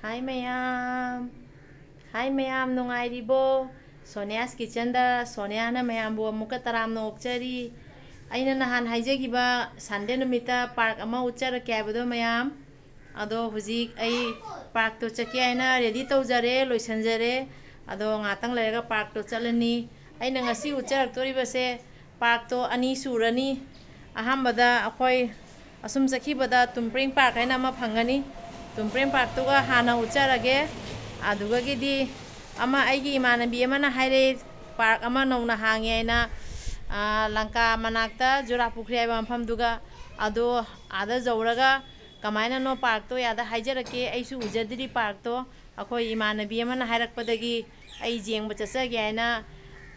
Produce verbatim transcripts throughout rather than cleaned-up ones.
ꯍꯥꯏ ꯃꯌꯥꯝ, ꯍꯥꯏ ꯃꯌꯥꯝ, ꯅꯨꯡꯉꯥꯏꯔꯤꯕꯣ? ꯁꯣꯅꯤꯌꯥꯁ ꯀꯤꯆꯟꯗ ꯁꯣꯅꯤꯌꯥꯅ ꯃꯌꯥꯝꯕꯨ ꯑꯃꯨꯛꯀ ꯇꯔꯥꯝꯅ ꯑꯣꯛꯆꯔꯤ꯫ ꯑꯩꯅ ꯅꯍꯥꯟ ꯍꯥꯏꯖꯈꯤꯕ ꯁꯟꯗꯦ ꯅꯨꯃꯤꯠꯇ ꯄꯥꯔꯛ ꯑꯃ ꯎꯠꯆꯔꯛꯀꯦ ꯍꯥꯏꯕꯗꯣ ꯃꯌꯥꯝ, ꯑꯗꯣ ꯍꯧꯖꯤꯛ ꯑꯩ ꯄꯥꯔꯛꯇꯣ ꯆꯠꯀꯦ ꯍꯥꯏꯅ ꯔꯦꯗꯤ ꯇꯧꯖꯔꯦ, ꯂꯣꯏꯁꯤꯟꯖꯔꯦ꯫ ꯑꯗꯣ ꯉꯥꯛꯇꯪ ꯂꯩꯔꯒ ꯄꯥꯔꯛꯇꯣ ꯆꯠꯂꯅꯤ꯫ ꯑꯩꯅ ꯉꯁꯤ ꯎꯠꯆꯔꯛꯇꯣꯔꯤꯕꯁꯦ ꯄꯥꯔꯛꯇꯣ ꯑꯅꯤ ꯁꯨꯔꯅꯤ꯫ ꯑꯍꯥꯟꯕꯗ ꯑꯩꯈꯣꯏ ꯑꯁꯨꯝ ꯆꯠꯈꯤꯕꯗ ꯇꯨꯝꯄ꯭ꯔꯤꯡ ꯄꯥꯔꯛ ꯍꯥꯏꯅ ꯑꯃ ꯐꯪꯒꯅꯤ꯫ ꯇꯨꯝꯄ꯭ꯔꯤꯡ ꯄꯥꯔꯛꯇꯨꯒ ꯍꯥꯟꯅ ꯎꯠꯆꯔꯒꯦ꯫ ꯑꯗꯨꯒꯒꯤꯗꯤ ꯑꯃ ꯑꯩꯒꯤ ꯏꯃꯥꯟꯅꯕꯤ ꯑꯃꯅ ꯍꯥꯏꯔꯛꯑꯦ, ꯄꯥꯔꯛ ꯑꯃ ꯅꯧꯅ ꯍꯥꯡꯉꯦ ꯍꯥꯏꯅ, ꯑꯥ, ꯂꯪꯀꯥ ꯃꯅꯥꯛꯇ ꯖꯨꯔꯥ ꯄꯨꯈ꯭ꯔꯤ ꯍꯥꯏꯕ ꯃꯐꯝꯗꯨꯒ꯫ ꯑꯗꯣ ꯑꯥꯗ ꯌꯧꯔꯒ ꯀꯃꯥꯏꯅꯅꯣ ꯄꯥꯔꯛꯇꯣ ꯑꯥꯗ ꯍꯥꯏꯖꯔꯛꯀꯦ, ꯑꯩꯁꯨ ꯎꯖꯗ꯭ꯔꯤ ꯄꯥꯔꯛꯇꯣ꯫ ꯑꯩꯈꯣꯏ ꯏꯃꯥꯟꯅꯕꯤ ꯑꯃꯅ ꯍꯥꯏꯔꯛꯄꯗꯒꯤ ꯑꯩ ꯌꯦꯡꯕ ꯆꯠꯆꯒꯦ ꯍꯥꯏꯅ,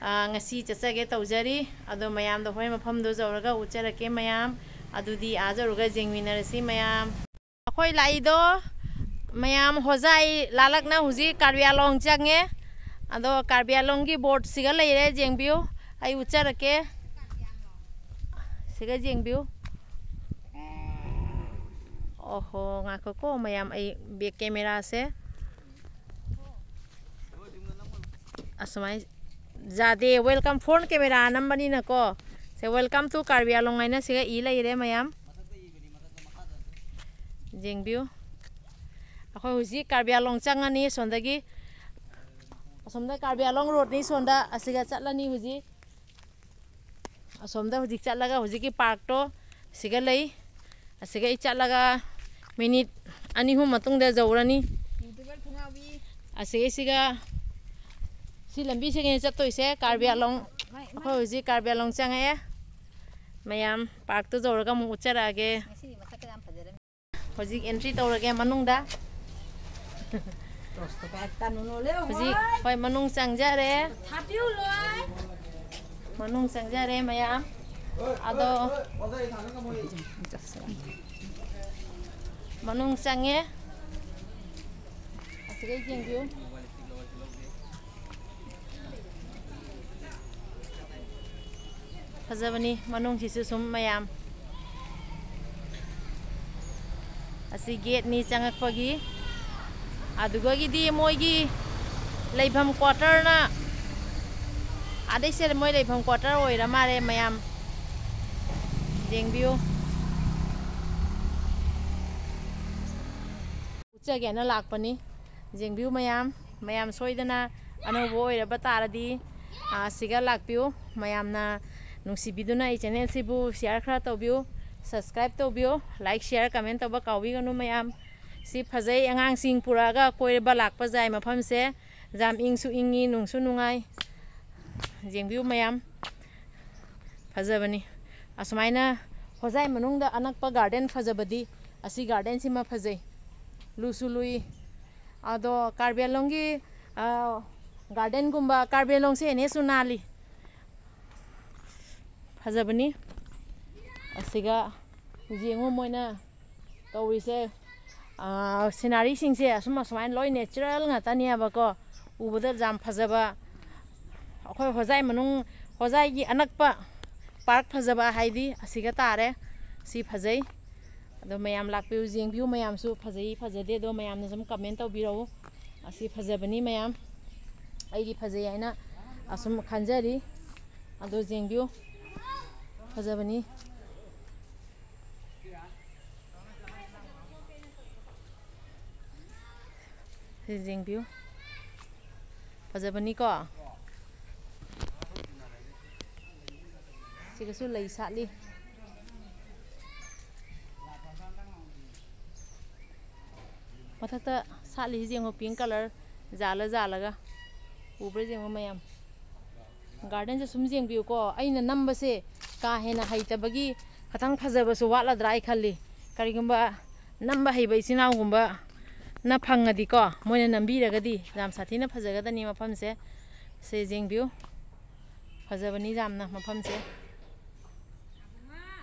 ꯑꯥ, ꯉꯁꯤ ꯆꯠꯆꯒꯦ ꯇꯧꯖꯔꯤ꯫ ꯑꯗꯣ ꯃꯌꯥꯝꯗ ꯍꯣꯔꯦꯟ ꯃꯐꯝꯗꯣ ꯌꯧꯔꯒ ꯎꯠꯆꯔꯛꯀꯦ ꯃꯌꯥꯝ꯫ ꯑꯗꯨꯗꯤ ꯑꯥ ꯌꯧꯔꯒ ꯌꯦꯡꯃꯤꯟꯅꯔꯁꯤ ꯃꯌꯥꯝ꯫ ꯑꯩꯈꯣꯏ ꯂꯥꯛꯏꯗꯣ ꯃꯌꯥꯝ ꯍꯣꯖꯥꯏ ꯂꯥꯂꯛꯅ ꯍꯧꯖꯤꯛ ꯀꯥꯔꯕꯤ ꯑꯥꯂꯣꯡ ꯆꯪꯉꯦ꯫ ꯑꯗꯣ ꯀꯥꯔꯕꯤ ꯑꯥꯂꯣꯡꯒꯤ ꯕꯣꯔꯗ ꯁꯤꯒ ꯂꯩꯔꯦ, ꯌꯦꯡꯕꯤꯌꯨ꯫ ꯑꯩ ꯎꯠꯆꯔꯛꯀꯦ꯫ ꯁꯤꯒ ꯌꯦꯡꯕꯤꯌꯨ꯫ ꯑꯣꯍꯣ, ꯉꯥꯏꯈꯣꯀꯣ ꯃꯌꯥꯝ, ꯑꯩ ꯕꯦꯛ ꯀꯦꯃꯦꯔꯥꯁꯦ ꯑꯁꯨꯃꯥꯏ ꯌꯥꯗꯦ, welcome, front camera ꯅꯝꯕꯅꯤꯅꯀꯣ꯫ Say, welcome to ꯀꯥꯔꯕꯤ ꯑꯥꯂꯣꯡ ꯍꯥꯏꯅ ꯁꯤꯒ ꯏ ꯂꯩꯔꯦ ꯃꯌꯥꯝ꯫ ꯌꯦꯡꯕꯤꯌꯨ꯫ ꯑꯩꯈꯣꯏ ꯍꯧꯖꯤꯛ ꯀꯥꯔꯕꯤ ꯑꯥꯂꯣꯡ ꯆꯪꯉꯅꯤ ꯁꯣꯝꯗꯒꯤ꯫ ꯑꯁꯣꯝꯗ ꯀꯥꯔꯕꯤ ꯑꯥꯂꯣꯡ ꯔꯣꯗꯅꯤ, ꯁꯣꯝꯗ ꯑꯁꯤꯒ ꯆꯠꯂꯅꯤ ꯍꯧꯖꯤꯛ꯫ ꯑꯁꯣꯝꯗ ꯍꯧꯖꯤꯛ ꯆꯠꯂꯒ ꯍꯧꯖꯤꯛꯀꯤ ꯄꯥꯔꯛꯇꯣ ꯁꯤꯒ ꯂꯩ꯫ ꯑꯁꯤꯒ ꯑꯩ ꯆꯠꯂꯒ ꯃꯤꯅꯤꯠ ꯑꯅꯤ ꯑꯍꯨꯝ ꯃꯇꯨꯡꯗ ꯌꯧꯔꯅꯤ꯫ ꯑꯁꯤꯒꯩꯁꯤꯒ ꯁꯤ ꯂꯝꯕꯤꯁꯤꯒꯤꯅꯦ ꯆꯠꯇꯣꯏꯁꯦ ꯀꯥꯔꯕꯤ ꯑꯥꯂꯣꯡ꯫ ꯑꯩꯈꯣꯏ ꯍꯧꯖꯤꯛ ꯀꯥꯔꯕꯤ ꯑꯥꯂꯣꯡ ꯆꯪꯉꯛꯑꯦ꯫ ꯃꯌꯥꯝ ꯄꯥꯔꯛꯇꯣ ꯌꯧꯔꯒ ꯑꯃꯨꯛ ꯎꯠꯆꯔꯛꯑꯒꯦ꯫ ꯍꯧꯖꯤꯛ ꯑꯦꯟꯇ꯭ꯔꯤ ꯇꯧꯔꯒꯦ ꯃꯅꯨꯡꯗ꯫ ꯍꯧꯖꯤꯛ ꯍꯣꯏ ꯃꯅꯨꯡ ꯆꯪꯖꯔꯦ꯫ ꯃꯅꯨꯡ ꯆꯪꯖꯔꯦ ꯃꯌꯥꯝ꯫ ꯑꯗꯣ ꯃꯅꯨꯡ ꯆꯪꯉꯦ꯫ ꯑꯁꯤꯒꯩ ꯌꯦꯡꯕꯤꯌꯨ꯫ ꯐꯖꯕꯅꯤ ꯃꯅꯨꯡꯁꯤꯁꯨ ꯁꯨꯝ ꯃꯌꯥꯝ꯫ ꯑꯁꯤ ꯒꯦꯠꯅꯤ ꯆꯪꯉꯛꯄꯒꯤ꯫ ꯑꯗꯨꯒꯒꯤꯗꯤ ꯃꯣꯏꯒꯤ ꯂꯩꯐꯝ ꯀ꯭ꯋꯥꯇꯔꯅ, ꯑꯗꯩꯁꯦ ꯃꯣꯏ ꯂꯩꯐꯝ ꯀ꯭ꯋꯥꯇꯔ ꯑꯣꯏꯔ ꯃꯥꯜꯂꯦ ꯃꯌꯥꯝ꯫ ꯌꯦꯡꯕꯤꯌꯨ꯫ ꯎꯠꯆꯒꯦꯅ ꯂꯥꯛꯄꯅꯤ꯫ ꯌꯦꯡꯕꯤꯌꯨ ꯃꯌꯥꯝ꯫ ꯃꯌꯥꯝ ꯁꯣꯏꯗꯅ ꯑꯅꯧꯕ ꯑꯣꯏꯔꯕ ꯇꯥꯔꯗꯤ, ꯑ, ꯁꯤꯒ ꯂꯥꯛꯄꯤꯌꯨ꯫ ꯃꯌꯥꯝꯅ ꯅꯨꯡꯁꯤꯕꯤꯗꯨꯅ ꯑꯩ ꯆꯦꯅꯦꯜꯁꯤꯕꯨ ꯁꯤꯌꯥꯔ ꯈꯔ ꯇꯧꯕꯤꯌꯨ, ꯁꯕꯁꯀ꯭ꯔꯥꯏꯕ ꯇꯧꯕꯤꯌꯨ, ꯂꯥꯏꯛ, ꯁꯤꯌꯥꯔ, ꯀꯃꯦꯟ ꯇꯧꯕ ꯀꯥꯎꯕꯤꯒꯅꯨ ꯃꯌꯥꯝ꯫ ꯁꯤ ꯐꯖꯩ, ꯑꯉꯥꯡꯁꯤꯡ ꯄꯨꯔꯛꯑꯒ ꯀꯣꯏꯕ ꯂꯥꯛꯄ ꯌꯥꯏ ꯃꯐꯝꯁꯦ꯫ ꯌꯥꯝ ꯏꯪꯁꯨ ꯏꯪꯉꯤ, ꯅꯨꯡꯁꯨ ꯅꯨꯡꯉꯥꯏ꯫ ꯌꯦꯡꯕꯤꯌꯨ ꯃꯌꯥꯝ, ꯐꯖꯕꯅꯤ꯫ ꯑꯁꯨꯃꯥꯏꯅ ꯍꯣꯖꯥꯏ ꯃꯅꯨꯡꯗ ꯑꯅꯛꯄ ꯒꯥꯔꯗꯦꯟ ꯐꯖꯕꯗꯤ ꯑꯁꯤ ꯒꯥꯔꯗꯦꯟꯁꯤꯃ ꯐꯖꯩ, ꯂꯨꯁꯨ ꯂꯨꯏ꯫ ꯑꯗꯣ ꯀꯥꯔꯕꯤ ꯑꯟꯂꯣꯡꯒꯤ, ꯑ, ꯒꯥꯔꯗꯦꯟꯒꯨꯝꯕ, ꯀꯥꯔꯕꯤ ꯑꯟꯂꯣꯡꯁꯦ ꯍꯦꯟꯅꯁꯨ ꯅꯥꯜꯂꯤ, ꯐꯖꯕꯅꯤ꯫ ꯑꯁꯤꯒ ꯌꯦꯡꯉꯨ ꯃꯣꯏꯅ ꯇꯧꯔꯤꯁꯦ꯫ ꯑꯥ, ꯁꯤꯅꯔꯤꯁꯤꯡꯁꯦ ꯑꯁꯨꯝ ꯑꯁꯨꯃꯥꯏꯅ ꯂꯣꯏ ꯅꯦꯆꯔꯦꯜ ꯉꯥꯛꯇꯅꯦꯕꯀꯣ꯫ ꯎꯕꯗ ꯌꯥꯝ ꯐꯖꯕ, ꯑꯩꯈꯣꯏ ꯍꯣꯖꯥꯏ ꯃꯅꯨꯡ, ꯍꯣꯖꯥꯏꯒꯤ ꯑꯅꯛꯄ ꯄꯥꯔꯛ ꯐꯖꯕ ꯍꯥꯏꯗꯤ ꯑꯁꯤꯒ ꯇꯥꯔꯦ꯫ ꯁꯤ ꯐꯖꯩ꯫ ꯑꯗꯣ ꯃꯌꯥꯝ ꯂꯥꯛꯄꯤꯌꯨ, ꯌꯦꯡꯕꯤꯌꯨ꯫ ꯃꯌꯥꯝꯁꯨ ꯐꯖꯩ ꯐꯖꯗꯦ ꯑꯗꯣ ꯃꯌꯥꯝꯅ ꯁꯨꯝ ꯀꯃꯦꯟ ꯇꯧꯕꯤꯔꯛꯎ꯫ ꯑꯁꯤ ꯐꯖꯕꯅꯤ ꯃꯌꯥꯝ, ꯑꯩꯗꯤ ꯐꯖꯩ ꯍꯥꯏꯅ ꯑꯁꯨꯝ ꯈꯟꯖꯔꯤ꯫ ꯑꯗꯣ ꯌꯦꯡꯕꯤꯌꯨ, ꯐꯖꯕꯅꯤ꯫ ꯁꯤ ꯌꯦꯡꯕꯤꯌꯨ, ꯐꯖꯕꯅꯤꯀꯣ꯫ ꯁꯤꯒꯁꯨ ꯂꯩ ꯁꯥꯠꯂꯤ꯫ ꯃꯊꯛꯇ ꯁꯥꯠꯂꯤꯁꯤ ꯌꯦꯡꯉꯣ, ꯄꯤꯡ ꯀꯂꯔ ꯖꯥꯜꯂ ꯖꯥꯜꯂꯒ꯫ ꯎꯕ꯭ꯔꯥ ꯌꯦꯡꯉꯣ ꯃꯌꯥꯝ꯫ ꯒꯥꯔꯗꯦꯟꯁꯦ ꯁꯨꯝ ꯌꯦꯡꯕꯤꯌꯨꯀꯣ꯫ ꯑꯩꯅ ꯅꯝꯕꯁꯦ ꯀꯥ ꯍꯦꯟꯅ ꯍꯩꯇꯕꯒꯤ ꯈꯇꯪ ꯐꯖꯕꯁꯨ ꯋꯥꯠꯂꯗ꯭ꯔꯥ ꯑꯩ ꯈꯜꯂꯤ꯫ ꯀꯔꯤꯒꯨꯝꯕ ꯅꯝꯕ ꯍꯩꯕ ꯏꯆꯤꯟ ꯏꯅꯥꯎꯒꯨꯝꯕꯅ ꯐꯪꯉꯗꯤꯀꯣ, ꯃꯣꯏꯅ ꯅꯝꯕꯤꯔꯒꯗꯤ ꯌꯥꯝ ꯁꯥꯊꯤꯅ ꯐꯖꯒꯗꯅꯤ ꯃꯐꯝꯁꯦ꯫ ꯁꯦ ꯌꯦꯡꯕꯤꯌꯨ, ꯐꯖꯕꯅꯤ ꯌꯥꯝꯅ ꯃꯐꯝꯁꯦ꯫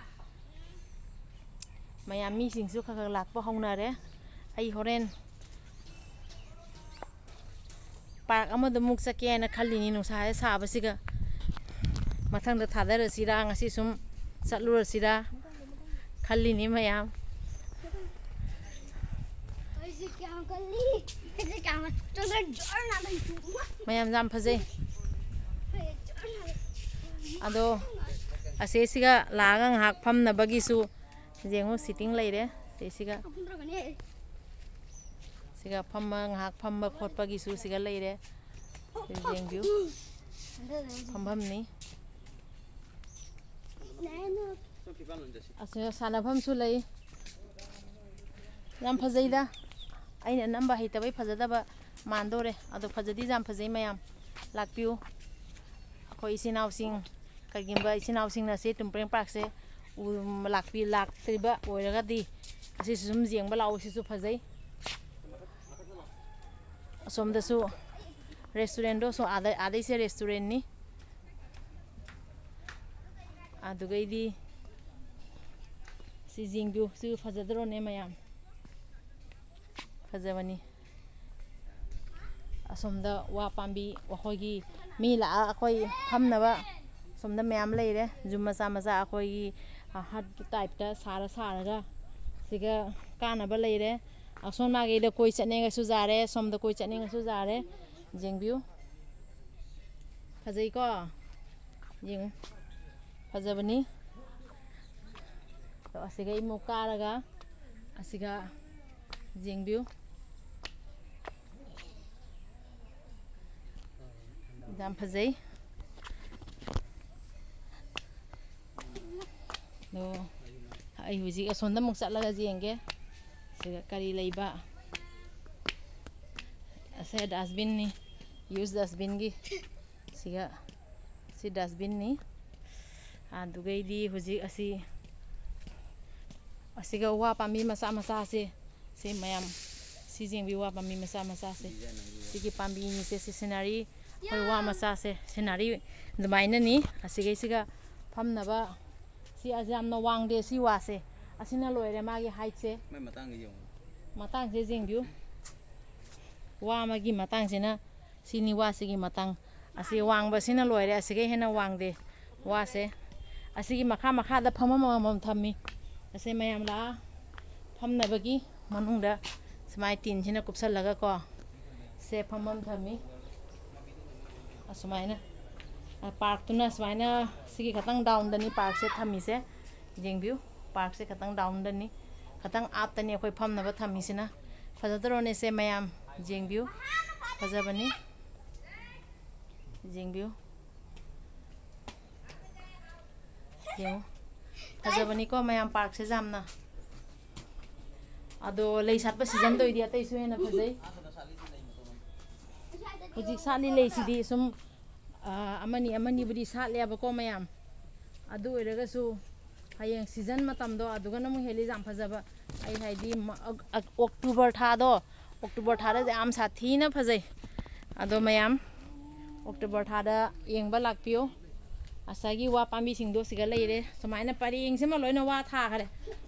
ꯃꯌꯥꯝ ꯃꯤꯁꯤꯡꯁꯨ ꯈꯔ ꯈꯔ ꯂꯥꯛꯄ ꯍꯧꯅꯔꯦ꯫ ꯑꯩ ꯍꯣꯔꯦꯟ ꯄꯥꯔꯛ ꯑꯃꯗ ꯑꯃꯨꯛ ꯆꯠꯀꯦ ꯍꯥꯏꯅ ꯈꯜꯂꯤꯅꯤ, ꯅꯨꯡꯁꯥꯁꯦ ꯁꯥꯕꯁꯤꯒ꯫ ꯃꯊꯪꯗ ꯊꯥꯗꯔꯁꯤꯔꯥ, ꯉꯁꯤ ꯁꯨꯝ ꯆꯠꯂꯨꯔꯁꯤꯔꯥ ꯈꯜꯂꯤꯅꯤ ꯃꯌꯥꯝ꯫ ꯃꯌꯥꯝ ꯌꯥꯝ ꯐꯖꯩ꯫ ꯑꯗꯣ ꯑꯁꯦ ꯁꯤꯒ ꯂꯥꯛꯑꯒ ꯉꯥꯏꯍꯥꯛ ꯐꯝꯅꯕꯒꯤꯁꯨ ꯌꯦꯡꯉꯨ, ꯁꯤꯇꯤꯡ ꯂꯩꯔꯦ꯫ ꯁꯤꯁꯤꯒ ꯁꯤꯒ ꯐꯝꯕ, ꯉꯥꯏꯍꯥꯛ ꯐꯝꯕ ꯈꯣꯠꯄꯒꯤꯁꯨ ꯁꯤꯒ ꯂꯩꯔꯦ꯫ ꯁꯤ ꯌꯦꯡꯕꯤꯌꯨ, ꯐꯝꯐꯝꯅꯤ꯫ ꯑꯁꯤꯗ ꯁꯥꯟꯅꯐꯝꯁꯨ ꯂꯩ꯫ ꯌꯥꯝ ꯐꯖꯩꯗ꯫ ꯑꯩꯅ ꯅꯝꯕ ꯍꯩꯇꯕꯩ ꯐꯖꯗꯕ ꯃꯥꯟꯗꯣꯔꯦ꯫ ꯑꯗꯣ ꯐꯖꯗꯤ ꯌꯥꯝ ꯐꯖꯩ ꯃꯌꯥꯝ꯫ ꯂꯥꯛꯄꯤꯌꯨ꯫ ꯑꯩꯈꯣꯏ ꯏꯆꯤꯟ ꯏꯅꯥꯎꯁꯤꯡ, ꯀꯔꯤꯒꯨꯝꯕ ꯏꯆꯤꯟ ꯏꯅꯥꯎꯁꯤꯡꯅ ꯁꯤ ꯇꯨꯝꯄ꯭ꯔꯦꯡ ꯄꯥꯔꯛꯁꯦ ꯎ-, ꯂꯥꯛꯄꯤ-, ꯂꯥꯛꯇ꯭ꯔꯤꯕ ꯑꯣꯏꯔꯒꯗꯤ ꯑꯁꯤꯁꯨ ꯁꯨꯝ ꯌꯦꯡꯕ ꯂꯥꯛꯑꯣ꯫ ꯁꯤꯁꯨ ꯐꯖꯩ꯫ ꯑꯁꯣꯝꯗꯁꯨ ꯔꯦꯁꯇꯨꯔꯦꯟꯗꯣ ꯁꯣ-, ꯑꯥꯗ-, ꯑꯥꯗꯩꯁꯦ ꯔꯦꯁꯇꯨꯔꯦꯟꯅꯤ꯫ ꯑꯗꯨꯒꯩꯗꯤ ꯁꯤ ꯌꯦꯡꯕꯤꯌꯨ꯫ ꯁꯤ ꯐꯖꯗ꯭ꯔꯣꯅꯦ ꯃꯌꯥꯝ? ꯐꯖꯕꯅꯤ꯫ ꯑꯁꯣꯝꯗ ꯋꯥ ꯄꯥꯝꯕꯤ, ꯑꯩꯈꯣꯏꯒꯤ ꯃꯤ ꯂꯥꯛꯑ ꯑꯩꯈꯣꯏ ꯐꯝꯅꯕ ꯑꯁꯣꯝꯗ ꯃꯌꯥꯝ ꯂꯩꯔꯦ꯫ ꯌꯨꯝ ꯃꯆꯥ ꯃꯆꯥ ꯑꯩꯈꯣꯏꯒꯤ, ꯑ, ꯍꯠꯀꯤ ꯇꯥꯏꯞꯇ ꯁꯥꯔ ꯁꯥꯔꯒ ꯁꯤꯒ ꯀꯥꯟꯅꯕ ꯂꯩꯔꯦ꯫ ꯑꯁꯣꯝ ꯃꯥꯏꯀꯩꯗ ꯀꯣꯏ ꯆꯠꯅꯤꯡꯉꯁꯨ ꯌꯥꯔꯦ, ꯁꯣꯝꯗ ꯀꯣꯏ ꯆꯠꯅꯤꯡꯉꯁꯨ ꯌꯥꯔꯦ꯫ ꯌꯦꯡꯕꯤꯌꯨ꯫ ꯐꯖꯩꯀꯣ? ꯌꯦꯡꯉꯨ꯫ ꯐꯖꯕꯅꯤ꯫ ꯑꯗꯣ ꯑꯁꯤꯒ ꯏꯃꯨꯛ ꯀꯥꯔꯒ ꯑꯁꯤꯒ ꯌꯦꯡꯕꯤꯌꯨ꯫ ꯌꯥꯝ ꯐꯖꯩ꯫ ꯑꯗꯣ ꯑꯩ ꯍꯧꯖꯤꯛ ꯑꯁꯣꯝꯗ ꯑꯃꯨꯛ ꯆꯠꯂꯒ ꯌꯦꯡꯒꯦ꯫ ꯁꯤꯗ ꯀꯔꯤ ꯂꯩꯕ? ꯑꯁꯦ ꯗꯁꯕꯤꯟꯅꯤ, ꯌꯨꯁ ꯗꯁꯕꯤꯟꯒꯤ꯫ ꯁꯤꯒ, ꯁꯤ ꯗꯁꯕꯤꯟꯅꯤ꯫ ꯑꯗꯨꯒꯩꯗꯤ ꯍꯧꯖꯤꯛ ꯑꯁꯤ, ꯑꯁꯤꯒ ꯋꯥ ꯄꯥꯝꯕꯤ ꯃꯆꯥ ꯃꯆꯥꯁꯦ, ꯁꯤ ꯃꯌꯥꯝ, ꯁꯤ ꯌꯦꯡꯕꯤꯌꯨ, ꯋꯥ ꯄꯥꯝꯕꯤ ꯃꯆꯥ ꯃꯆꯥꯁꯦ꯫ ꯁꯤꯒꯤ ꯄꯥꯝꯕꯤꯅꯤꯁꯦ, ꯁꯤ ꯁꯤꯅꯔꯤ, ꯑꯩꯈꯣꯏ ꯋꯥ ꯃꯆꯥꯁꯦ, ꯁꯤꯅꯔꯤ ꯑꯗꯨꯃꯥꯏꯅꯅꯤ꯫ ꯑꯁꯤꯒꯩꯁꯤꯒ ꯐꯝꯅꯕ, ꯁꯤ ꯑꯁ ꯌꯥꯝꯅ ꯋꯥꯡꯗꯦ, ꯁꯤ ꯋꯥꯁꯦ꯫ ꯑꯁꯤꯅ ꯂꯣꯏꯔꯦ ꯃꯥꯒꯤ ꯍꯥꯏꯠꯁꯦ꯫ ꯃꯥꯏ ꯃꯇꯥꯡꯁꯦ ꯌꯦꯡꯉꯨ꯫ ꯃꯇꯥꯡꯁꯦ ꯌꯦꯡꯕꯤꯌꯨ꯫ ꯋꯥ ꯑꯃꯒꯤ ꯃꯇꯥꯡꯁꯤꯅ ꯁꯤꯅꯤ, ꯋꯥꯁꯤꯒꯤ ꯃꯇꯥꯡ꯫ ꯑꯁꯤ ꯋꯥꯡꯕꯁꯤꯅ ꯂꯣꯏꯔꯦ, ꯑꯁꯤꯒꯩ ꯍꯦꯟꯅ ꯋꯥꯡꯗꯦ ꯋꯥꯁꯦ꯫ ꯑꯁꯤꯒꯤ ꯃꯈꯥ ꯃꯈꯥꯗ ꯐꯝꯐꯝ ꯑꯃꯃꯝ ꯊꯝꯃꯤ꯫ ꯑꯁꯤ ꯃꯌꯥꯝ ꯂꯥꯛꯑ ꯐꯝꯅꯕꯒꯤ ꯃꯅꯨꯡꯗ ꯁꯨꯃꯥꯏꯅ ꯇꯤꯟꯁꯤꯅ ꯀꯨꯞꯁꯜꯂꯒꯀꯣ, ꯁꯦ ꯐꯝꯐꯝ ꯊꯝꯃꯤ꯫ ꯑꯁꯨꯃꯥꯏꯅ, ꯑ, ꯄꯥꯔꯛꯇꯨꯅ ꯁꯨꯃꯥꯏꯅ ꯁꯤꯒꯤ ꯈꯇꯪ ꯗꯥꯎꯟꯗꯅꯤ ꯄꯥꯔꯛꯁꯦ ꯊꯝꯃꯤꯁꯦ꯫ ꯌꯦꯡꯕꯤꯌꯨ, ꯄꯥꯔꯛꯁꯦ ꯈꯇꯪ ꯗꯥꯎꯟꯗꯅꯤ, ꯈꯇꯪ ꯑꯞꯇꯅꯤ ꯑꯩꯈꯣꯏ ꯐꯝꯅꯕ ꯊꯝꯃꯤꯁꯤꯅ꯫ ꯐꯖꯗ꯭ꯔꯣꯅꯦ ꯁꯦ ꯃꯌꯥꯝ? ꯌꯦꯡꯕꯤꯌꯨ, ꯐꯖꯕꯅꯤ꯫ ꯌꯦꯡꯕꯤꯌꯨ, ꯌꯦꯡꯉꯨ, ꯐꯖꯕꯅꯤꯀꯣ ꯃꯌꯥꯝ, ꯄꯥꯔꯛꯁꯦ ꯌꯥꯝꯅ꯫ ꯑꯗꯣ ꯂꯩ ꯁꯥꯠꯄ ꯁꯤꯖꯟꯗ ꯑꯣꯏꯗꯤ ꯑꯇꯩꯁꯨ ꯍꯦꯟꯅ ꯐꯖꯩ꯫ ꯍꯧꯖꯤꯛ ꯁꯥꯠꯂꯤ ꯂꯩꯁꯤꯗꯤ ꯁꯨꯝ, ꯑ, ꯑꯃꯅꯤ ꯑꯃꯅꯤꯕꯨꯗꯤ ꯁꯥꯠꯂꯦꯕꯀꯣ ꯃꯌꯥꯝ, ꯑꯗꯨ ꯑꯣꯏꯔꯒꯁꯨ ꯍꯌꯦꯡ ꯁꯤꯖꯟ ꯃꯇꯝꯗꯣ ꯑꯗꯨꯒꯅ ꯑꯃꯨꯛ ꯍꯦꯜꯂꯤ ꯌꯥꯝ ꯐꯖꯕ꯫ ꯑꯩ ꯍꯥꯏꯗꯤ ꯃ-, ꯑꯣꯛ-, ꯑꯣꯛ-, ꯑꯣꯛꯇꯣꯕꯔ ꯊꯥꯗꯣ, ꯑꯣꯛꯇꯣꯕꯔ ꯊꯥꯗꯗꯤ ꯌꯥꯝ ꯁꯥꯊꯤꯅ ꯐꯖꯩ꯫ ꯑꯗꯣ ꯃꯌꯥꯝ, ꯑꯣꯛꯇꯣꯕꯔ ꯊꯥꯗ ꯌꯦꯡꯕ ꯂꯥꯛꯄꯤꯌꯨ꯫ ꯉꯁꯥꯏꯒꯤ ꯋꯥ ꯄꯥꯝꯕꯤꯁꯤꯡꯗꯣ ꯁꯤꯒ ꯂꯩꯔꯦ꯫ ꯁꯨꯃꯥꯏꯅ ꯄꯔꯦꯡꯁꯤꯃ ꯂꯣꯏꯅ ꯋꯥ ꯊꯥꯈ꯭ꯔꯦ꯫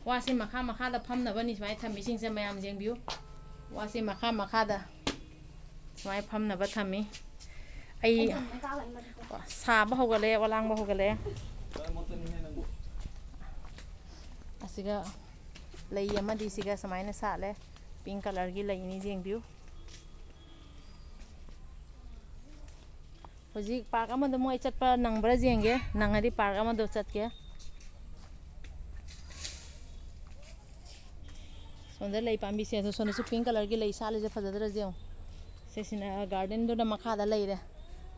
ꯋꯥꯁꯤ ꯃꯈꯥ ꯃꯈꯥꯗ ꯐꯝꯅꯕꯅꯤ ꯁꯨꯃꯥꯏꯅ ꯊꯝꯃꯤꯁꯤꯡꯁꯦ ꯃꯌꯥꯝ ꯌꯦꯡꯕꯤꯌꯨ꯫ ꯋꯥꯁꯤ ꯃꯈꯥ ꯃꯈꯥꯗ ꯁꯨꯃꯥꯏꯅ ꯐꯝꯅꯕ ꯊꯝꯃꯤ꯫ ꯑꯩ ꯁꯥꯕ ꯍꯧꯒꯠꯂꯛꯑꯦ, ꯋꯥ ꯂꯥꯡꯕ ꯍꯧꯒꯠꯂꯛꯑꯦ꯫ ꯑꯁꯤꯒ ꯂꯩ ꯑꯃꯗꯤ ꯁꯤꯒ ꯁꯨꯃꯥꯏꯅ ꯁꯥꯠꯂꯦ꯫ ꯄꯤꯡ ꯀꯂꯔꯒꯤ ꯂꯩꯅꯤ, ꯌꯦꯡꯕꯤꯌꯨ꯫ ꯍꯧꯖꯤꯛ ꯄꯥꯔꯛ ꯑꯃꯗ ꯃꯣꯏ ꯆꯠꯄ ꯅꯪꯕ꯭ꯔꯥ ꯌꯦꯡꯒꯦ, ꯅꯪꯉꯗꯤ ꯄꯥꯔꯛ ꯑꯃꯗ ꯆꯠꯀꯦ꯫ ꯁꯣꯝꯗ ꯂꯩ ꯄꯥꯝꯕꯤꯁꯦ, ꯑꯗꯣ ꯁꯣꯝꯗꯁꯨ ꯄꯤꯡ ꯀꯂꯔꯒꯤ ꯂꯩ ꯁꯥꯠꯂꯤꯁꯦ ꯐꯖꯗ꯭ꯔꯁꯦ ꯌꯦꯡꯉꯨ꯫ ꯁꯤꯁꯤꯅ ꯒꯥꯔꯗꯦꯟꯗꯨꯅ ꯃꯈꯥꯗ ꯂꯩꯔꯦ,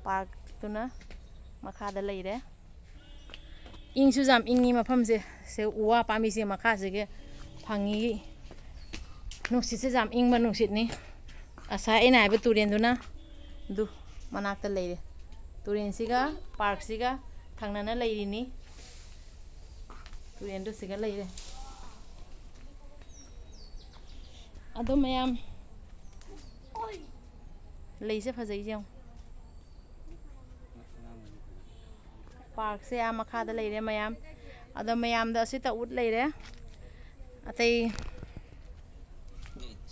ꯄꯥꯔꯛꯇꯨꯅ ꯃꯈꯥꯗ ꯂꯩꯔꯦ꯫ ꯏꯪꯁꯨ ꯌꯥꯝ ꯏꯪꯉꯤ ꯃꯐꯝꯁꯦ꯫ ꯁꯦ ꯎ ꯋꯥ ꯄꯥꯝꯕꯤꯁꯦ ꯃꯈꯥꯁꯤꯒꯤ ꯐꯪꯉꯤ꯫ ꯅꯨꯡꯁꯤꯠꯁꯦ ꯌꯥꯝ ꯏꯪꯕ ꯅꯨꯡꯁꯤꯠꯅꯤ꯫ ꯉꯁꯥꯏ ꯑꯩꯅ ꯍꯥꯏꯕ ꯇꯨꯔꯦꯟꯗꯨꯅ ꯑꯗꯨ ꯃꯅꯥꯛꯇ ꯂꯩꯔꯦ꯫ ꯇꯨꯔꯦꯟꯁꯤꯒ ꯄꯥꯔꯛꯁꯤꯒ ꯊꯪꯅꯅ ꯂꯩꯔꯤꯅꯤ꯫ ꯇꯨꯔꯦꯟꯗꯨ ꯁꯤꯒ ꯂꯩꯔꯦ꯫ ꯑꯗꯣ ꯃꯌꯥꯝ, ꯂꯩꯁꯦ ꯐꯖꯩꯁꯦ ꯌꯦꯡꯉꯨ꯫ ꯄꯥꯔꯛꯁꯦ ꯑꯥ ꯃꯈꯥꯗ ꯂꯩꯔꯦ ꯃꯌꯥꯝ꯫ ꯑꯗꯣ ꯃꯌꯥꯝꯗ ꯑꯁꯤꯇ ꯎꯠ ꯂꯩꯔꯦ꯫ ꯑꯇꯩ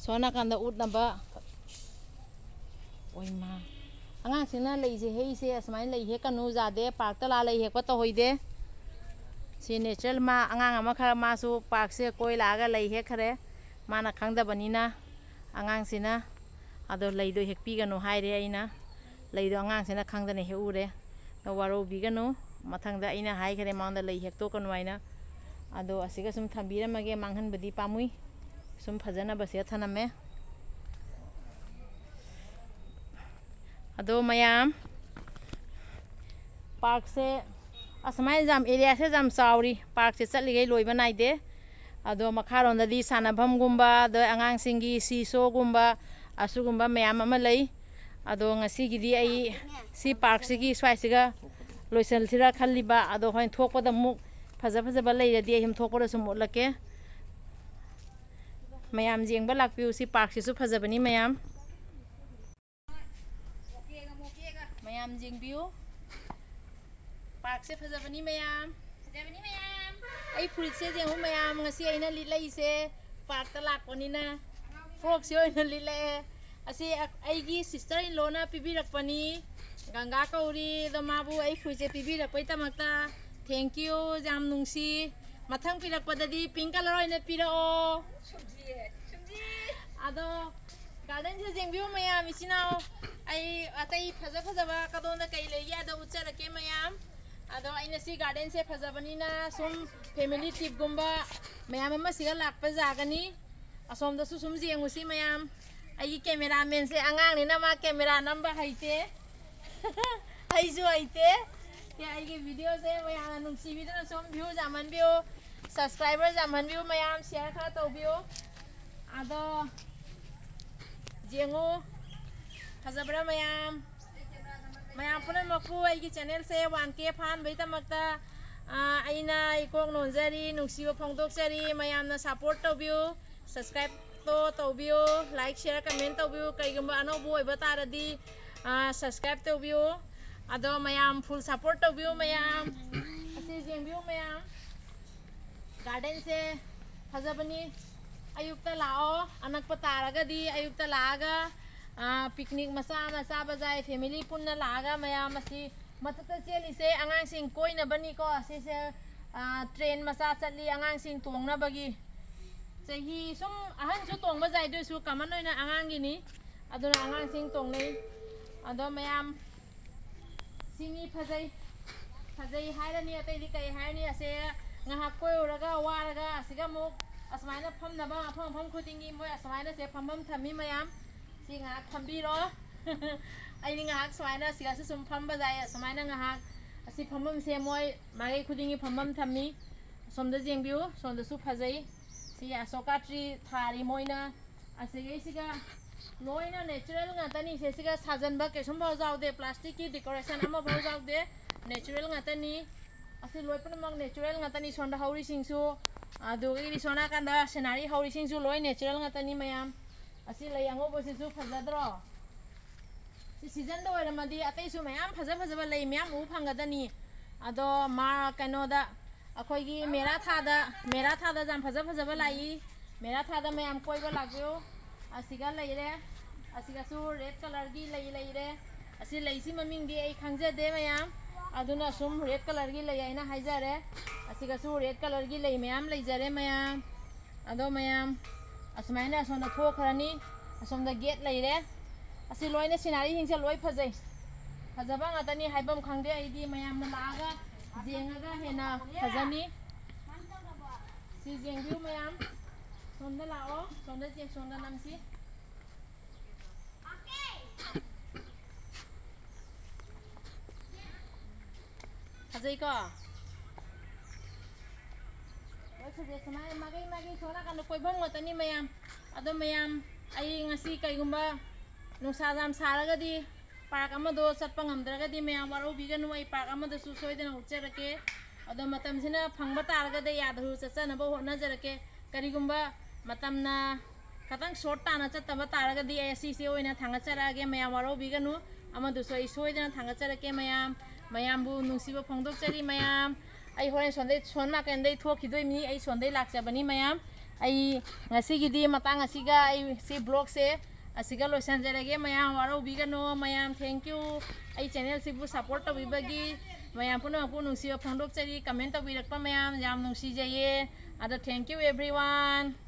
ꯁꯣꯝ ꯅꯥꯀꯟꯗ ꯎꯠꯅꯕ꯫ ꯑꯣꯏꯃꯥ꯫ ꯑꯉꯥꯡꯁꯤꯡꯅ ꯂꯩꯁꯦ ꯍꯦꯛꯏꯁꯦ, ꯑꯁꯨꯃꯥꯏꯅ ꯂꯩ ꯍꯦꯛꯀꯅꯨ ꯌꯥꯗꯦ, ꯄꯥꯔꯛꯇ ꯂꯥꯛꯑ ꯂꯩ ꯍꯦꯛꯄ ꯇꯧꯍꯩꯗꯦ꯫ ꯁꯤ ꯅꯦꯆꯔꯦꯜ ꯃꯥ, ꯑꯉꯥꯡ ꯑꯃꯈꯛ ꯃꯥꯁꯨ ꯄꯥꯔꯛꯁꯦ ꯀꯣꯏ ꯂꯥꯛꯑꯒ ꯂꯩ ꯍꯦꯛꯈ꯭ꯔꯦ꯫ ꯃꯥꯅ ꯈꯪꯗꯕꯅꯤꯅ꯫ ꯑꯉꯥꯡꯁꯤꯅ꯫ ꯑꯗꯣ ꯂꯩꯗꯣ ꯍꯦꯛꯄꯤꯒꯅꯨ ꯍꯥꯏꯔꯦ ꯑꯩꯅ꯫ ꯂꯩꯗꯣ ꯑꯉꯥꯡꯁꯤꯅ ꯈꯪꯗꯅ ꯍꯦꯛꯎꯔꯦ꯫ ꯑꯗꯣ ꯋꯥꯔꯧꯕꯤꯒꯅꯨ꯫ ꯃꯊꯪꯗ ꯑꯩꯅ ꯍꯥꯏꯈꯔꯦ ꯃꯉꯣꯟꯗ ꯂꯩ ꯍꯦꯛꯇꯣꯛꯀꯅꯨ ꯍꯥꯏꯅ꯫ ꯑꯗꯣ ꯑꯁꯤꯒ ꯁꯨꯝ ꯊꯝꯕꯤꯔꯝꯃꯒꯦ, ꯃꯥꯡꯍꯟꯕꯗꯤ ꯄꯥꯝꯃꯨꯏ꯫ ꯁꯨꯝ ꯐꯖꯅꯕꯁꯦ ꯊꯅꯝꯃꯦ꯫ ꯑꯗꯣ ꯃꯌꯥꯝ, ꯄꯥꯔꯛꯁꯦ ꯑꯁꯨꯃꯥꯏꯅ ꯌꯥꯝ, ꯑꯦꯔꯤꯌꯥꯁꯦ ꯌꯥꯝ ꯆꯥꯎꯔꯤ꯫ ꯄꯥꯔꯛꯁꯦ ꯆꯠꯂꯤꯈꯩ ꯂꯣꯏꯕ ꯅꯥꯏꯗꯦ꯫ ꯑꯗꯣ ꯃꯈꯥꯔꯣꯝꯗꯗꯤ ꯁꯥꯟꯅꯐꯝꯒꯨꯝꯕ, ꯑꯗꯣ ꯑꯉꯥꯡꯁꯤꯡꯒꯤ ꯁꯤꯁꯣꯒꯨꯝꯕ, ꯑꯁꯤꯒꯨꯝꯕ ꯃꯌꯥꯝ ꯑꯃ ꯂꯩ꯫ ꯑꯗꯣ ꯉꯁꯤꯒꯤꯗꯤ ꯑꯩ ꯁꯤ ꯄꯥꯔꯛꯁꯤꯒꯤ ꯁ꯭ꯋꯥꯏꯁꯤꯒ ꯂꯣꯏꯁꯤꯜꯁꯤꯔ ꯈꯜꯂꯤꯕ꯫ ꯑꯗꯣ ꯍꯣꯔꯦꯟ ꯊꯣꯛꯄꯗ ꯑꯃꯨꯛ ꯐꯖ ꯐꯖꯕ ꯂꯩꯔꯗꯤ ꯑꯩ ꯁꯨꯝ ꯊꯣꯛꯄꯗ ꯁꯨꯝ ꯎꯠꯂꯛꯀꯦ꯫ ꯃꯌꯥꯝ ꯌꯦꯡꯕ ꯂꯥꯛꯄꯤꯌꯨ꯫ ꯁꯤ ꯄꯥꯔꯛꯁꯤꯁꯨ ꯐꯖꯕꯅꯤ ꯃꯌꯥꯝ꯫ ꯃꯌꯥꯝ ꯌꯦꯡꯕꯤꯌꯨ꯫ ꯄꯥꯔꯛꯁꯦ ꯐꯖꯕꯅꯤ ꯃꯌꯥꯝ꯫ ꯐꯖꯕꯅꯤ ꯃꯌꯥꯝ꯫ ꯑꯩ ꯐꯨꯔꯤꯠꯁꯦ ꯌꯦꯡꯉꯨ ꯃꯌꯥꯝ, ꯉꯁꯤ ꯑꯩꯅ ꯂꯤꯠꯂꯛꯏꯁꯦ ꯄꯥꯔꯛꯇ ꯂꯥꯛꯄꯅꯤꯅ ꯐ꯭ꯔꯣꯛꯁꯦ ꯑꯣꯏꯅ ꯂꯤꯠꯂꯛꯑꯦ꯫ ꯑꯁꯤ ꯑ-, ꯑꯩꯒꯤ sister in lawꯅ ꯄꯤꯕꯤꯔꯛꯄꯅꯤ꯫ ꯒꯪꯒꯥ ꯀꯧꯔꯤ, ꯑꯗꯣ ꯃꯥꯕꯨ ꯑꯩ ꯐꯨꯔꯤꯠꯁꯦ ꯄꯤꯕꯤꯔꯛꯄꯩꯗꯃꯛꯇ thank you, ꯌꯥꯝ ꯅꯨꯡꯁꯤ꯫ ꯃꯊꯪ ꯄꯤꯔꯛꯄꯗꯗꯤ pink colour ꯑꯣꯏꯅ ꯄꯤꯔꯛꯑꯣ꯫ ꯑꯗꯣ gardenꯁꯦ ꯌꯦꯡꯕꯤꯌꯨ ꯃꯌꯥꯝ, ꯏꯆꯤꯟ ꯏꯅꯥꯎ꯫ ꯑꯩ ꯑꯇꯩ ꯐꯖ ꯐꯖꯕ ꯀꯗꯣꯝꯗ ꯀꯩ ꯂꯩꯒꯦ ꯑꯗꯣ ꯎꯠꯆꯔꯛꯀꯦ ꯃꯌꯥꯝ꯫ ꯑꯗꯣ ꯑꯩꯅ ꯁꯤ gardenꯁꯦ ꯐꯖꯕꯅꯤꯅ ꯁꯨꯝ family tripꯀꯨꯝꯕ ꯃꯌꯥꯝ ꯑꯃ ꯁꯤꯗ ꯂꯥꯛꯄ ꯌꯥꯒꯅꯤ꯫ ꯑꯁꯣꯝꯗꯁꯨ ꯁꯨꯝ ꯌꯦꯡꯉꯨꯁꯤ ꯃꯌꯥꯝ꯫ ꯑꯩꯒꯤ cameramanꯁꯦ ꯑꯉꯥꯡꯅꯤꯅ ꯃꯥ camera ꯅꯝꯕ ꯍꯩꯇꯦ꯫ ꯑꯩꯁꯨ ꯍꯩꯇꯦ꯫ ꯁꯦ, ꯑꯩꯒꯤ videoꯁꯦ ꯃꯌꯥꯝꯅ ꯅꯨꯡꯁꯤꯕꯤꯗꯨꯅ ꯁꯨꯝ views ꯌꯥꯝꯍꯟꯕꯤꯌꯨ, subscribers ꯌꯥꯝꯍꯟꯕꯤꯌꯨ ꯃꯌꯥꯝ, share ꯈꯔ ꯇꯧꯕꯤꯌꯨ꯫ ꯑꯗꯣ ꯌꯦꯡꯉꯨ, ꯐꯖꯕ꯭ꯔꯥ ꯃꯌꯥꯝ? ꯃꯌꯥꯝ ꯄꯨꯝꯅꯃꯛꯄꯨ ꯑꯩꯒꯤ channelꯁꯦ one K ꯐꯥꯍꯟꯕꯩꯗꯃꯛꯇ, ꯑ, ꯑꯩꯅ ꯏꯀꯣꯛ ꯅꯣꯟꯖꯔꯤ, ꯅꯨꯡꯁꯤꯕ ꯐꯣꯡꯗꯣꯛꯆꯔꯤ꯫ ꯃꯌꯥꯝꯅ support ꯇꯧꯕꯤꯌꯨ, subscribeꯇꯣ ꯇꯧꯕꯤꯌꯨ, like, share, comment ꯇꯧꯕꯤꯌꯨ꯫ ꯀꯩꯒꯨꯝꯕ ꯑꯅꯧꯕ ꯑꯣꯏꯕ ꯇꯥꯔꯗꯤ, ꯑ, subscribe ꯇꯧꯕꯤꯌꯨ꯫ ꯑꯗꯣ ꯃꯌꯥꯝ full support ꯇꯧꯕꯤꯌꯨ ꯃꯌꯥꯝ꯫ ꯑꯁꯤ ꯌꯦꯡꯕꯤꯌꯨ ꯃꯌꯥꯝ꯫ Gardenꯁꯦ ꯐꯖꯕꯅꯤ꯫ ꯑꯌꯨꯛꯇ ꯂꯥꯛꯑꯣ, ꯑꯅꯛꯄ ꯇꯥꯔꯒꯗꯤ ꯑꯌꯨꯛꯇ ꯂꯥꯛꯑꯒ, ꯑ, picnic ꯃꯆꯥ ꯑꯃ ꯆꯥꯕ ꯌꯥꯏ, family ꯄꯨꯟꯅ ꯂꯥꯛꯑꯒ ꯃꯌꯥꯝ꯫ ꯑꯁꯤ ꯃꯊꯛꯇ ꯆꯦꯜꯂꯤꯁꯦ ꯑꯉꯥꯡꯁꯤꯡ ꯀꯣꯏꯅꯕꯅꯤꯀꯣ꯫ ꯑꯁꯤꯁꯦ, ꯑ, train ꯃꯆꯥ ꯆꯠꯂꯤ ꯑꯉꯥꯡꯁꯤꯡ ꯇꯣꯡꯅꯕꯒꯤ꯫ ꯆꯍꯤ ꯁꯨꯝ ꯑꯍꯟꯁꯨ ꯇꯣꯡꯕ ꯌꯥꯏ, ꯑꯗꯨ ꯑꯣꯏꯁꯨ common ꯑꯣꯏꯅ ꯑꯉꯥꯡꯒꯤꯅꯤ꯫ ꯑꯗꯨꯅ ꯑꯉꯥꯡꯁꯤꯡ ꯇꯣꯡꯅꯩ꯫ ꯑꯗꯣ ꯃꯌꯥꯝ ꯁꯤꯅꯤ ꯐꯖꯩ꯫ ꯐꯖꯩ ꯍꯥꯏꯔꯅꯤ, ꯑꯇꯩꯗꯤ ꯀꯩ ꯍꯥꯏꯔꯅꯤ? ꯑꯁꯦ ꯉꯥꯏꯍꯥꯛ ꯀꯣꯏꯔꯨꯔꯒ ꯋꯥꯔꯒ ꯑꯁꯤꯒ ꯑꯃꯨꯛ ꯑꯁꯨꯃꯥꯏꯅ ꯐꯝꯅꯕ ꯃꯐꯝ ꯃꯐꯝ ꯈꯨꯗꯤꯡꯒꯤ ꯃꯣꯏ ꯑꯁꯨꯃꯥꯏꯅ ꯁꯦ ꯐꯝꯐꯝ ꯊꯝꯃꯤ ꯃꯌꯥꯝ꯫ ꯁꯤ ꯉꯥꯏꯍꯥꯛ ꯐꯝꯕꯤꯔꯣ꯫ ꯑꯩꯗꯤ ꯉꯥꯏꯍꯥꯛ ꯁꯨꯃꯥꯏꯅ ꯑꯁꯤꯒꯁꯨ ꯁꯨꯝ ꯐꯝꯕ ꯌꯥꯏ꯫ ꯑꯁꯨꯃꯥꯏꯅ ꯉꯥꯏꯍꯥꯛ ꯑꯁꯤ ꯐꯝꯐꯝꯁꯦ ꯃꯣꯏ ꯃꯥꯏꯀꯩ ꯈꯨꯗꯤꯡꯒꯤ ꯐꯝꯐꯝ ꯊꯝꯃꯤ꯫ ꯑꯁꯣꯝꯗ ꯌꯦꯡꯕꯤꯌꯨ, ꯁꯣꯝꯗꯁꯨ ꯐꯖꯩ꯫ ꯁꯤ ꯑꯁꯣꯀꯥ tree ꯊꯥꯔꯤ ꯃꯣꯏꯅ꯫ ꯑꯁꯤꯒꯩꯁꯤꯒ ꯂꯣꯏꯅ natural ꯉꯥꯛꯇꯅꯤ꯫ ꯁꯦ ꯁꯤꯒ ꯁꯥꯖꯟꯕ ꯀꯩꯁꯨꯝꯐꯥꯎ ꯌꯥꯎꯗꯦ, plastic ꯀꯤ decoration ꯑꯃꯐꯥꯎ ꯌꯥꯎꯗꯦ, natural ꯉꯥꯛꯇꯅꯤ꯫ ꯑꯁꯤ ꯂꯣꯏ ꯄꯨꯝꯅꯃꯛ natural ꯉꯥꯛꯇꯅꯤ꯫ ꯁꯣꯝꯗ ꯍꯧꯔꯤꯁꯤꯡꯁꯨ, ꯑꯗꯨꯗꯒꯤꯗꯤ ꯁꯣꯝ ꯅꯥꯀꯟꯗ scenery ꯍꯧꯔꯤꯁꯤꯡꯁꯨ ꯂꯣꯏ natural ꯉꯥꯛꯇꯅꯤ ꯃꯌꯥꯝ꯫ ꯑꯁꯤ ꯂꯩ ꯑꯉꯧꯕꯁꯤꯁꯨ ꯐꯖꯗ꯭ꯔꯣ? ꯁꯤ season ꯗ ꯑꯣꯏꯔꯝꯃꯗꯤ ꯑꯇꯩꯁꯨ ꯃꯌꯥꯝ ꯐꯖ ꯐꯖꯕ ꯂꯩ ꯃꯌꯥꯝ ꯎꯕ ꯐꯪꯒꯗꯅꯤ꯫ ꯑꯗꯣ ꯃꯥ ꯀꯩꯅꯣꯗ ꯑꯩꯈꯣꯏꯒꯤ ꯃꯦꯔꯥ ꯊꯥꯗ, ꯃꯦꯔꯥ ꯊꯥꯗ ꯌꯥꯝ ꯐꯖ ꯐꯖꯕ ꯂꯥꯛꯏ꯫ ꯃꯦꯔꯥ ꯊꯥꯗ ꯃꯌꯥꯝ ꯀꯣꯏꯕ ꯂꯥꯛꯄꯤꯌꯨ꯫ ꯑꯁꯤꯒ ꯂꯩꯔꯦ꯫ ꯑꯁꯤꯒꯁꯨ red colour ꯒꯤ ꯂꯩ ꯂꯩꯔꯦ꯫ ꯑꯁꯤ ꯂꯩꯁꯤ ꯃꯃꯤꯡꯗꯤ ꯑꯩ ꯈꯪꯖꯗꯦ ꯃꯌꯥꯝ꯫ ꯑꯗꯨꯅ ꯁꯨꯝ red colour ꯒꯤ ꯂꯩ ꯍꯥꯏꯅ ꯍꯥꯏꯖꯔꯦ꯫ ꯑꯁꯤꯒꯁꯨ red colour ꯒꯤ ꯂꯩ ꯃꯌꯥꯝ ꯂꯩꯖꯔꯦ ꯃꯌꯥꯝ꯫ ꯑꯗꯣ ꯃꯌꯥꯝ ꯑꯁꯨꯃꯥꯏꯅ ꯑꯁꯣꯝꯗ ꯊꯣꯛꯈ꯭ꯔꯅꯤ꯫ ꯑꯁꯣꯝꯗ gate ꯂꯩꯔꯦ꯫ ꯑꯁꯤ ꯂꯣꯏꯅ scenery ꯁꯤꯡꯁꯦ ꯂꯣꯏ ꯐꯖꯩ꯫ ꯐꯖꯕ ꯉꯥꯛꯇꯅꯤ, ꯍꯥꯏꯐꯝ ꯈꯪꯗꯦ꯫ ꯑꯩꯗꯤ ꯃꯌꯥꯝꯅ ꯂꯥꯛꯑꯒ ꯌꯦꯡꯉꯒ ꯍꯦꯟꯅ ꯐꯖꯅꯤ꯫ ꯁꯤ ꯌꯦꯡꯕꯤꯌꯨ ꯃꯌꯥꯝ꯫ ꯁꯣꯝꯗ ꯂꯥꯛꯑꯣ꯫ ꯁꯣꯝꯗ ꯆꯦ-, ꯁꯣꯝꯗ ꯅꯝꯁꯤ꯫ ꯐꯖꯩꯀꯣ? ꯂꯣꯏ ꯐꯖꯩ꯫ ꯁꯨꯃꯥꯏꯅ ꯃꯥꯏꯀꯩ ꯃꯥꯏꯀꯩ ꯁꯣꯝ ꯅꯥꯀꯟꯗ ꯀꯣꯏꯐꯝ ꯉꯥꯛꯇꯅꯤ ꯃꯌꯥꯝ꯫ ꯑꯗꯣ ꯃꯌꯥꯝ, ꯑꯩ ꯉꯁꯤ ꯀꯩꯒꯨꯝꯕ ꯅꯨꯡꯁꯥ ꯌꯥꯝ ꯁꯥꯔꯒꯗꯤ park ꯑꯃꯗꯣ ꯆꯠꯄ ꯉꯝꯗ꯭ꯔꯒꯗꯤ ꯃꯌꯥꯝ ꯋꯥꯔꯧꯕꯤꯒꯅꯨ꯫ ꯑꯩ park ꯑꯃꯗꯁꯨ ꯁꯣꯏꯗꯅ ꯎꯠꯆꯔꯛꯀꯦ꯫ ꯑꯗꯣ ꯃꯇꯝꯁꯤꯅ ꯐꯪꯕ ꯇꯥꯔꯒꯗꯤ ꯑꯩ ꯑꯥꯗꯁꯨ ꯆꯠꯆꯅꯕ ꯍꯣꯠꯅꯖꯔꯛꯀꯦ꯫ ꯀꯔꯤꯒꯨꯝꯕ ꯃꯇꯝꯅ ꯈꯇꯪ short ꯇꯥꯅ ꯆꯠꯇꯕ ꯇꯥꯔꯒꯗꯤ ꯑꯩ ꯑꯁꯤꯁꯦ ꯑꯣꯏꯅ ꯊꯥꯡꯒꯠꯆꯔꯛꯑꯒꯦ꯫ ꯃꯌꯥꯝ ꯋꯥꯔꯧꯕꯤꯒꯅꯨ꯫ ꯑꯃꯗꯨꯁꯨ ꯑꯩ ꯁꯣꯏꯗꯅ ꯊꯥꯡꯒꯠꯆꯔꯛꯀꯦ ꯃꯌꯥꯝ꯫ ꯃꯌꯥꯝꯕꯨ ꯅꯨꯡꯁꯤꯕ ꯐꯣꯡꯗꯣꯛꯆꯔꯤ ꯃꯌꯥꯝ꯫ ꯑꯩ ꯍꯣꯔꯦꯟ ꯁꯣꯝꯗꯩ, ꯁꯣꯝ ꯅꯥꯀꯟꯗꯩ ꯊꯣꯛꯈꯤꯗꯣꯏꯅꯤ꯫ ꯑꯩ ꯁꯣꯝꯗꯩ ꯂꯥꯛꯆꯕꯅꯤ ꯃꯌꯥꯝ꯫ ꯑꯩ ꯉꯁꯤꯒꯤꯗꯤ ꯃꯇꯥꯡ ꯑꯁꯤꯒ ꯑꯩ ꯁꯤ vlog ꯁꯦ ꯑꯁꯤꯒ ꯂꯣꯏꯁꯤꯟꯖꯔꯒꯦ ꯃꯌꯥꯝ꯫ ꯋꯥꯔꯧꯕꯤꯒꯅꯨ ꯃꯌꯥꯝ꯫ Thank you꯫ ꯑꯩ channel ꯁꯤꯕꯨ support ꯇꯧꯕꯤꯕꯒꯤ ꯃꯌꯥꯝ ꯄꯨꯝꯅꯃꯛꯄꯨ ꯅꯨꯡꯁꯤꯕ ꯐꯣꯡꯗꯣꯛꯆꯔꯤ꯫ Comment ꯇꯧꯕꯤꯔꯛꯄ ꯃꯌꯥꯝ ꯌꯥꯝ ꯅꯨꯡꯁꯤꯖꯩꯌꯦ꯫ ꯑꯗꯣ thank you everyone꯫